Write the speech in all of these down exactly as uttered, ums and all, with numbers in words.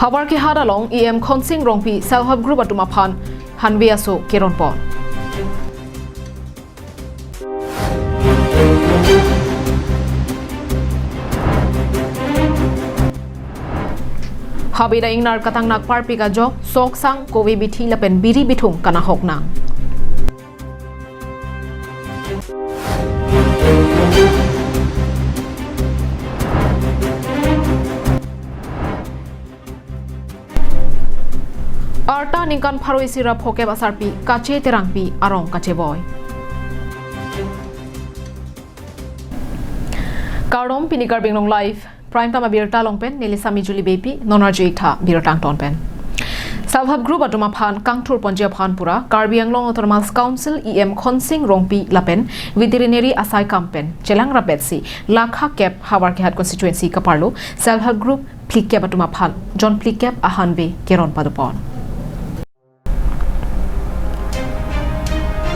Havarkehat along E M Khonsing Rongpi Self Help Group atum aphan hanve aso keron pon. Habe da ingnar katangnak parpik ajok, sok sang, kove bithi lapen biri bithung kanahok nang. Arta ningkan pharo isi ra phokep asarpi Kache Terangpi arong kachevoi. Kardom, pini Karbi Anglong Live Prime Time abirta along pen neli Sami Juli Beypi, non arju-ik tha birta angton pen. Self Help Group atum aphan kangthur ponji aphan pura Karbi Anglong Autonomous Council E M Khonsing Rongpi lapen veterinary asaikam pen chelang rapetsi lakha kep Havarkehat constituency kaparlo Self Help Group phlikep atum aphan jon phlikep ahanve keron padopon.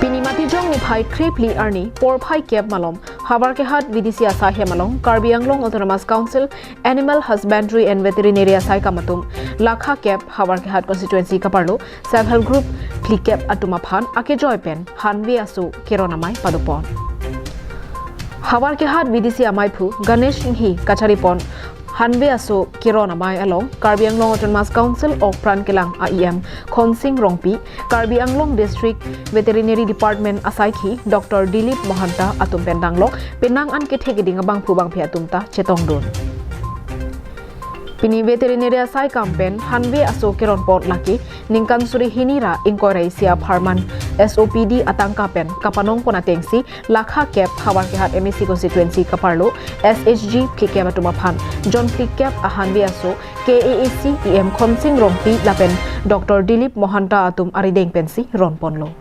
Pini Matijong niphai kre phli arni porphai kep malom Havarkehat V D C asai hem along Karbi Anglong Autonomous Council Animal Husbandry and Veterinary asaikam atum lakha kep Havarkehat constituency kaparlo Self Help Group phlikep atum aphan akejoi pen hanve aso keron amei padopon. Havarkehat V D C ameiphu Ganesh Inghi kacharipon hanve aso keron amei along Karbi Anglong Autonomous Council okpran kelang a E M Khonsing Rongpi, Karbi Anglong District Veterinary Department asaikhi Doctor Dilip Mohanta atum pen danglok penang an kethe keding abangphu bangphi atum ta chetongdun. Pini veterinary asaikam pen hanve aso keron pon lake ningkan suri hini ra ingkoi ra isi apharman S O P D atangka pen kapanong pon atengsi lakha kep Havarkehat M A C constituency kaparlo S H G phlikep atum aphan jon phlikep ahanve aso K A A C E M Khonsing Rongpi lapen Doctor Dilip Mohanta atum arideng pensi ron ponlo.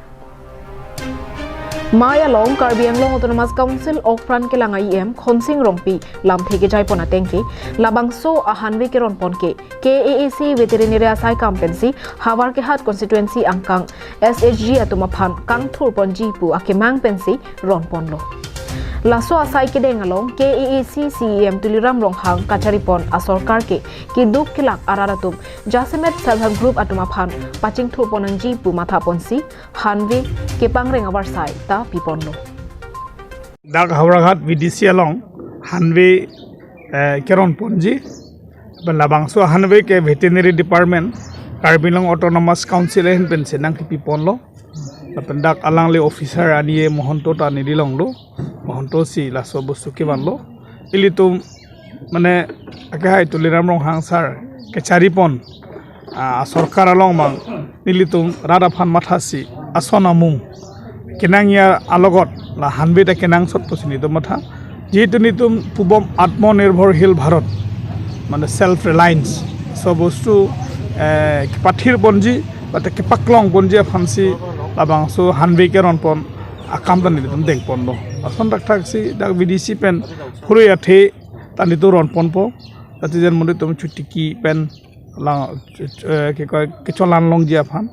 Mei along Karbi Anglong Autonomous Council okpran kelang a E M Khonsing Rongpi lamthe kejai pon atengke labangso ahanve keron pon ke K A A C veterinary asaikam pensi Havarkehat constituency angkang S H G atum aphan kangthur ponji pu akemang pensi ron ponlo. Laso asai kedeng along K A A C C E M Tuliram Ronghang kacharipon asorkar ke keduk kelak arat atum jasemet Self Help Group atum aphan pachingthur pon nangji pu matha ponsi hanve kepangreng avarsai ta piponlo. Dak Howraghat V D C along hanve, eh, keron ponji. Lapen labangso hanve ke Veterinary Department, Karbi Anglong Autonomous Council ahin pensi nangkepi ponlo. Lapen dak alangli officer ani Mohonto ta neli longlo. Mohonto si laso bostu kevanlo. Ilitum mane akehai Tuliram Ronghang sir kecharipon, ah, sorkar along mang nelitum rat aphan mathasi ason amung kenangji alogot la hanve ta kenangsot pusi nelitum matha. Jehetu nelitum pubom Atmanirbhorshil Bharat, mane self reliance, so bostu, eh, kepathir ponji, bate kepaklong ponji aphansi labangso hanve keron pon akam ta nelitum deng ponlo. Lason thakthak si dak V D C pen phurui athe ta nelitum ron ponpo. Jati jen monit atum chutiki pen lang, eh, kekoi kecholan longji aphan.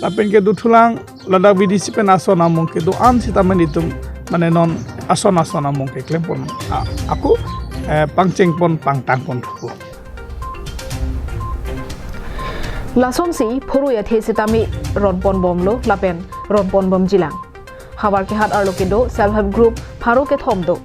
Lapen kedothulang ladak V D C pen ason amung kedo-an sitame nelitum mane non ason ason amung keklem pon, a-, ako, eh, pangcheng pon pangtang pon thupo. Lasonsi phurui athe sitame ron pon bomlo lapen ron pon bomjilang. Havarkehat arlo kedo Self Help Group pharo kethom do.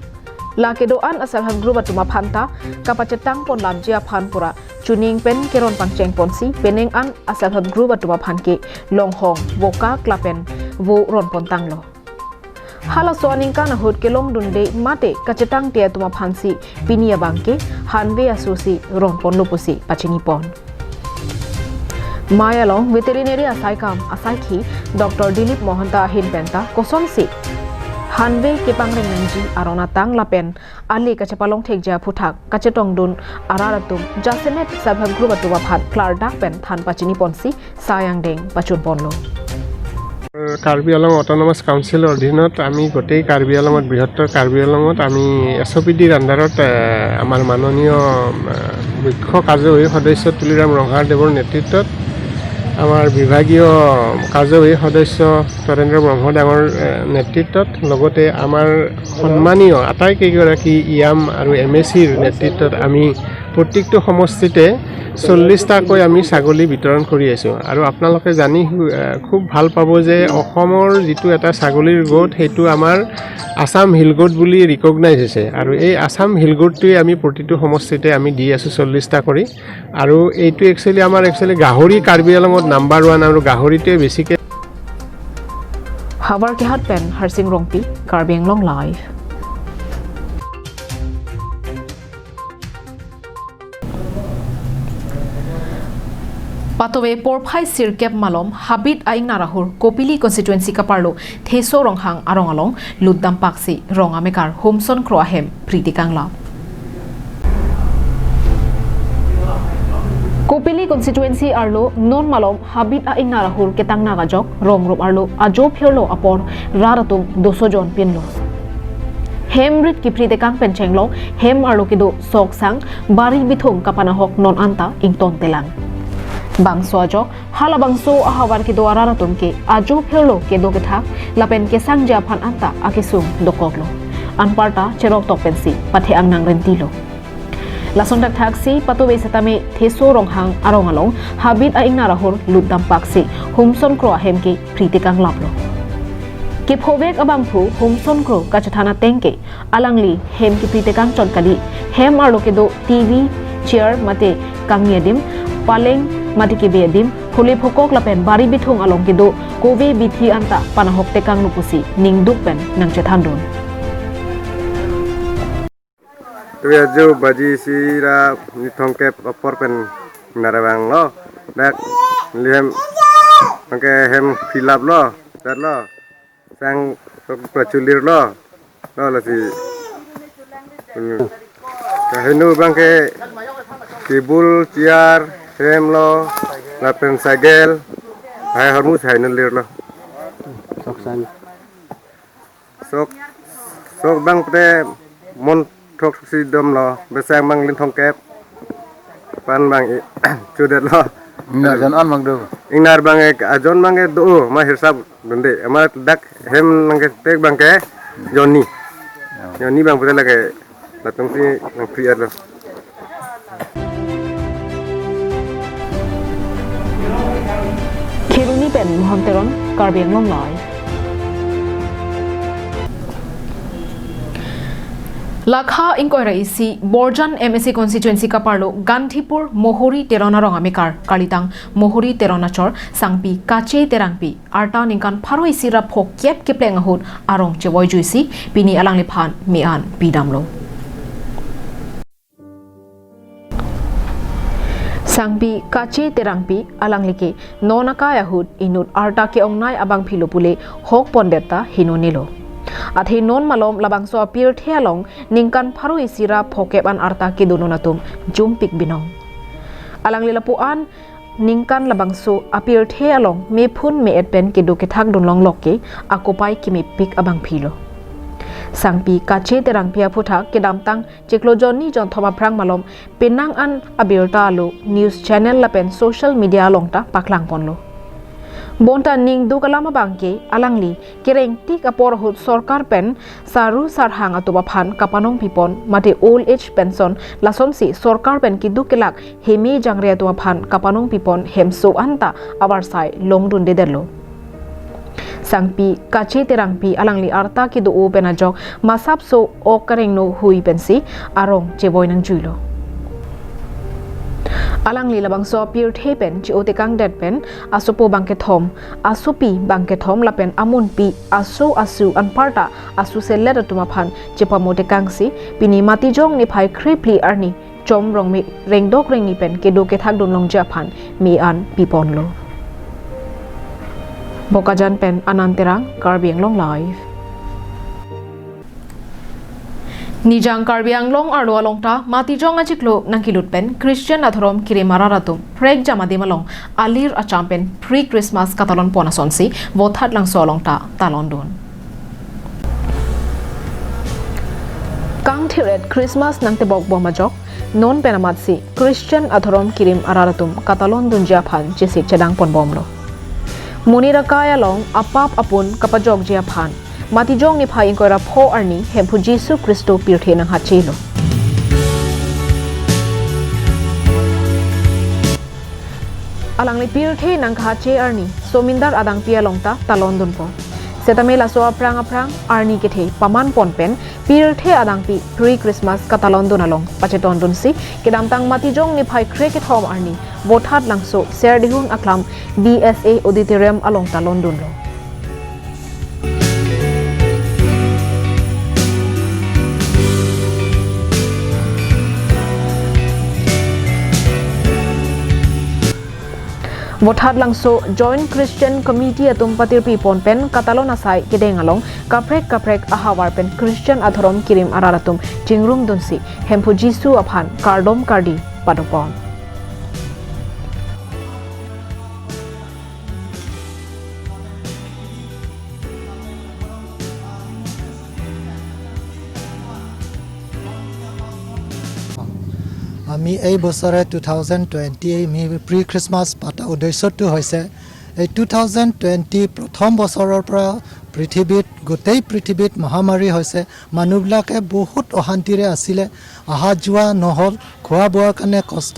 La kedo-an a Self Help Group atum aphan ta kapachetang pon lamji aphan pura chuning pen keron pangcheng ponsi penang an a Self Help Group atum aphan ke longhong, vokak lapen vo ron pon tanglo. Halaso aningkan ahut kelongdunde mate kachetangte atum aphansi pini abangke hanve asosi ron ponlo pusi pachini pon. Mei along veterinary asaikam asaikhi Doctor Dilip Mohanta ahin penta kosonsi hanve kepangreng nangji aron atang lapen ale kachepalong thekji aphuthak kachetongdun arat atum jasemet Self Help Group atum aphan klardak pen than pachini ponsi sai angdeng pachun ponlo. Karbi Anglong autonomous কাউন্সিলৰ অধীনত আমি গোটেই কাৰ্বি আংলঙত, বৃহত্তৰ কাৰ্বি আংলঙত আমি এছ অ' পি ডিৰ আণ্ডাৰত, এ, আমাৰ মাননীয়, এ, মুখ্য কাৰ্যবাহী সদস্য তুলিৰাম ৰংহাৰদেৱৰ নেতৃত্বত, আমাৰ বিভাগীয় কাৰ্যবাহী সদস্য তৰেন্দ্ৰ ব্ৰহ্ম ডাঙৰ, এ, নেতৃত্বত, লগতে আমাৰ সন্মানীয় আটাইকেইগৰাকী ই এম আৰু এম এ চিৰ নেতৃত্বত আমি প্ৰত্যেকটো সমষ্টিতে চল্লিছটাকৈ আমি ছাগলী বিতৰণ কৰি আছোঁ। আৰু আপোনালোকে জানি, আহ, খুব ভাল পাব যে অসমৰ যিটো এটা ছাগলীৰ গোট, সেইটো আমাৰ আছাম হিল গোট বুলি ৰিকগনাইজ হৈছে। আৰু এই আছাম হিল গোটটোৱে আমি প্ৰতিটো সমষ্টিতে আমি দি আছোঁ চল্লিছটা কৰি। আৰু এইটো একচুৱেলি আমাৰ একচুৱেলি গাহৰি কাৰ্বি আংলঙত নাম্বাৰ ওৱান, আৰু গাহৰিটোৱে বেছিকৈ Howraghat pen Harsing Rongpi, Karbi Anglong Live. Patove porphai sirkep malom habit a-ingnar ahur Kopili constituency kaparlo Theso Ronghang arong along lutdam paksi rong amekar Homson Kro ahem pri tekang lap. Kopili constituency arlo non malom habit a-ingnar ahur ketang nangkejok rong rup arlo ajo phirlo apor rat atum doso jon pinlo. Hem rit kipri tekang pen chenglok hem arlo kedo sok sang bari bithung kapanahok non anta ingtontelang. Bangso ajok halabangso ahavar kedo arat atum ke ajo phirlo kedo kethak lapen kesangji aphan anta akesung dokoklo. Anparta cherok tok pensi pathe-ang nangrentilo. Lason thakthaksi patove setame Theso Ronghang arong along habit a-ingnar ahur lutdam paksi Homson Kro ahem ke pri tekang laplo. Kephovek abangphu Homson Kro kachethan ateng ke alangli hem kipri tekang chot kali, hem arlo kedo T V, chair mate kangni adim, paleng mate kebe adim, phule phokok lapen bari bithung along kedo kove bithi anta panahok tekanglo pusi ningduk pen nangchethandun. Tuya jo baji isi ra ni thomkep apor pen nara vanglo. Dak lihem angke hem philap lo, tar lo. Sang pachulir lo. Lo lasi. Hmm. Kaheno abangke table, chair, hem lo, lapen sagel. Hai hormus hai nelir lo. Sok sang. Sok, sok abang pute mon throksi domlo, besang abang lin thomkep. Pan abang i-, chudet lo. Ingnar jon an abang do. Ingnar abang ek ajon abang ek do, ma hirsap dunde. Ama dak hem nangketek abangke jonni. Ya. Jonni abang pute lake latumsi nangpri-et lo. Kheroni pen Mohan Teron, Karbi Anglong Live. Lakha ingkoi ra isi Borjan M A C constituency kaparlo Gandhipur Mohori Teron arong amekar kalitang Mohori Teron achor sangpi Kache Terangpi arta ningkan pharo isi ra phokep kepleng ahut arong chevoi juisi pini alangliphan me-an pidamlo. Sangpi Kache Terangpi alangli ke non akai ahut inut arta ke-ongnei abangphi lo pule hok pondet ta hinone lo. Athe non malom labangso apirthe along ningkan pharo isi ra phokep an arta kedo non atum jumpik binong. Alangli lapu-an ningkan labangso apirthe along mephun me-et pen kedo kethak dunlong lok ke akopai kemepik abangphi lo. Sangpi Kache Terangpi aphuthak kedamtang chiklo jonni jonthom aphrang malom penang an abirta alo news channel lapen social media along ta paklang ponlo. Bonta ningduk alam abangke alangli kerengtik apor ahut sorkar pen saru sarhang atum aphan kapanong pipon mate old age pension lasonsi sorkar pen keduk kelak heme jangre atum aphan kapanong pipon hemso anta avarsai longdundedetlo. Sangpi Kache Terangpi alangli arta kedo-o pen ajok masapso ok karengno hui pensi arong chevoi nangjuilo. Alangli labangso apirthe pen che-o tekangdet pen asopo bangkethom, asopi bangkethom lapen amunpi aso asu anparta asu selet atum aphan chepamo tekangsi pini Matijong niphai kre phli arni chom rong me rengdok rengni pen kedo kethak dunlongji aphan me-an piponlo. Bokajan pen Anand Terang, Karbi Anglong Live. Nijang Karbi Anglong arlo along ta Matijong achiklo nangkelut pen Christian adhorom kirim arat atum prekjam adim along alir acham pen pre-Christmas katalon pon asonsi Vothatlangso along ta talondun. Kangthir-et Christmas nangtebok bom ajok non pen amatsi Christian adhorom kirim arat atum katalondunji aphan chesik chedang ponbomlo. Monit akai along apap apun kapajokji aphan Matijong niphai ingkoi ra pho arni Hemphu Jisu Khristo pirthe nanghatchelo. Alangli pirthe nangkache arni Somindar Adangpi along ta talon dunpo. Setame laso aphrang aphrang arni kethe paman pon pen pirthe adangpi pre-Christmas katalon dun along pacheton dunsi kedamtang Matijong niphai krekethom arni Vothatlangso Serdihun Aklam B S A Auditorium along talon dunlo. Vothatlangso Joint Christian Committee atum patirpi pon pen katalon asai kedeng along kaprek kaprek ahavar pen Christian adhorom kirim arat atum chingrum dunsi Hemphu Jisu aphan kardom kardi padopon. আমি এই বছৰে two thousand twenty আমি pre Christmas পতা উদ্দেশ্যটো হৈছে, এই two thousand twenty প্ৰথম বছৰৰ পৰা পৃথিৱীত, গোটেই পৃথিৱীত মহামাৰী হৈছে। মানুহবিলাকে বহুত অশান্তিৰে আছিলে, অহা যোৱা নহ'ল, খোৱা বোৱাৰ কাৰণে কষ্ট।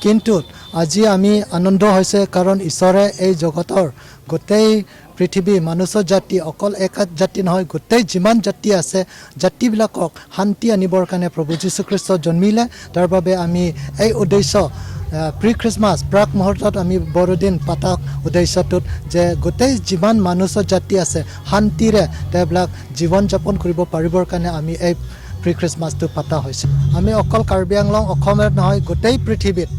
কিন্তু আজি আমি আনন্দ হৈছে, কাৰণ ঈশ্বৰে এই জগতৰ গোটেই পৃথিৱী, মনুষ্য জাতি, অকল এক জাতি নহয়, গোটেই যিমান জাতি আছে, জাতিবিলাকক শান্তি আনিবৰ কাৰণে প্ৰভু যীশুখ্ৰীষ্ট জন্মিলে। তাৰ বাবে আমি এই উদ্দেশ্য, আহ, প্ৰি খ্ৰীষ্টমাছ প্ৰাক মুহূৰ্তত আমি বৰদিন পাতা উদ্দেশ্যটোত যে গোটেই যিমান মনুষ্য জাতি আছে, শান্তিৰে তেওঁবিলাক জীৱন যাপন কৰিব পাৰিবৰ কাৰণে আমি এই প্ৰি খ্ৰীষ্টমাছটো পতা হৈছে। আমি অকল কাৰ্বি আংলং, অসমত নহয়, গোটেই পৃথিৱীত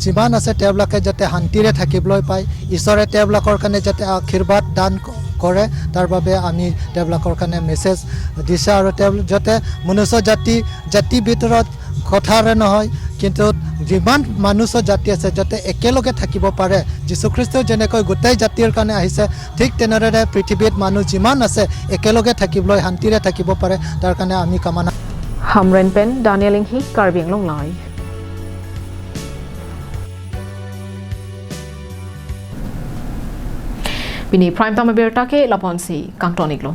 যিমান আছে, তেওঁবিলাকে যাতে শান্তিৰে থাকিবলৈ পায়, ঈশ্বৰে তেওঁবিলাকৰ কাৰণে যাতে আশীৰ্বাদ দান ক-, কৰে, তাৰ বাবে আমি তেওঁবিলাকৰ কাৰণে মেছেজ দিছে। আৰু তেওঁ যাতে মনুষ্য জাতি, জাতি ভিতৰত কথাৰে নহয়, কিন্তু যিমান মনুষ্য জাতি আছে, যাতে একেলগে থাকিব পাৰে। যীশুখ্ৰীষ্ট যেনেকৈ গোটেই জাতিৰ কাৰণে আহিছে, ঠিক তেনেদৰে পৃথিৱীত মানুহ যিমান আছে, একেলগে থাকিবলৈ, শান্তিৰে থাকিব পাৰে, তাৰ কাৰণে আমি কামনা। Hamren pen Daniel Inghi, Karbi Anglong Live. Pini Prime Time abirta ke lapu-ansi kangton-iklo.